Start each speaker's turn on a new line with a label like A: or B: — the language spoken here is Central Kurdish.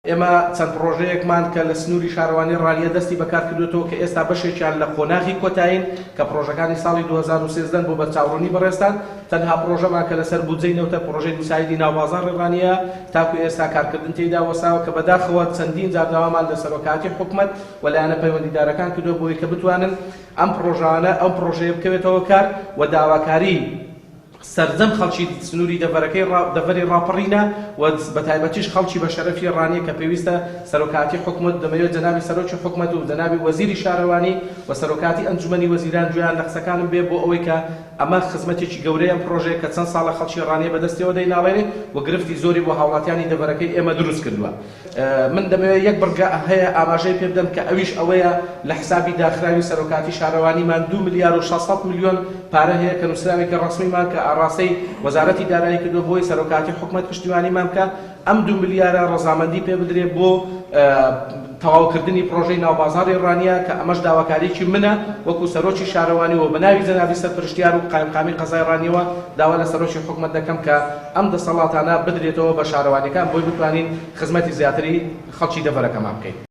A: ئێمە چەند پڕۆژەیەکمان کە لە سنووری شارەوانی ڕانیە دەستی بەکار کردووەتەوە کە ئێستا بەشێکیان لە قۆناغی کۆتایین کە پڕۆژەکانی ساڵی 2013 بۆ بەرچاوڕوونی بەڕێزتان تەنها پڕۆژەمان کە لەسەر بودجەی نەوتە پڕۆژەی دووسایدی ناوبازاڕی ڕانیە تاکو ئێستا کارکردن تێیدا وەستاوە کە بەداخەوە چەندین جار داوامان لە سەرۆکایەتی حکومەت و لایەنە پەیوەندیدارەکان کردووە بۆی کە بتوانن ئەم پڕۆژانە ئەم پڕۆژەیە بکەوێتەوە کار و داواکاری سەرجەم خەڵکی سنووری دەڤەرەکەی دەڤەری ڕاپەڕینە و بەتایبەتیش خەڵکی بە شەرەفی ڕانیە کە پێویستە سەرۆکایەتی حکومەت دەمەوێت جەنابی سەرۆکی حکومەت و جەنابی وەزیری شارەوانی و سەرۆکاتی ئەنجومەنی وەزیران گوێیان لە قسەکانم بێ بۆ ئەوەی کە ئەمە خزمەتێکی گەورەی ئەم پڕۆژەیە کە چەند ساڵە خەڵکی ڕانیە بەدەستیەوە دەیناڵێنێ و گرفتی زۆری بۆ هاوڵاتیانی دەڤەرەکەی ئێمە دروست کردووە. من دەمەوێت یەک بڕگە هەیە ئاماژەی پێ بدەم کە ئەویش ئەوەیە لە حسابی داخراوی سەرۆکاتی شارەوانیمان 2 ملیار و 600 ملیۆن پارە هەیە کە نووسراوێکی ڕەسمیمان کە ئاڕاستەی وەزارەتی دارایی کردووە بۆی سەرۆکاتی حکومەت پشتیوانیمان بکە ئەم 2 ملیارە ڕەزامەندی پێ بدرێ بۆ تەواوکردنی پڕۆژەی ناوبازاڕی ڕانیە کە ئەمەش داواکاریی منە وەکو سەرۆکی شارەوانی و بەناوی جەنابی سەرپرشتیار و قایمقامی قەزای ڕانیەوە داوا لە سەرۆکی حکومەت دەکەم کە ئەم دەسەڵاتانە بدرێتەوە بە شارەوانیەکان بۆی بتوانین خزمەتی زیاتری خەڵکی دەڤەرەکەمان بکەین.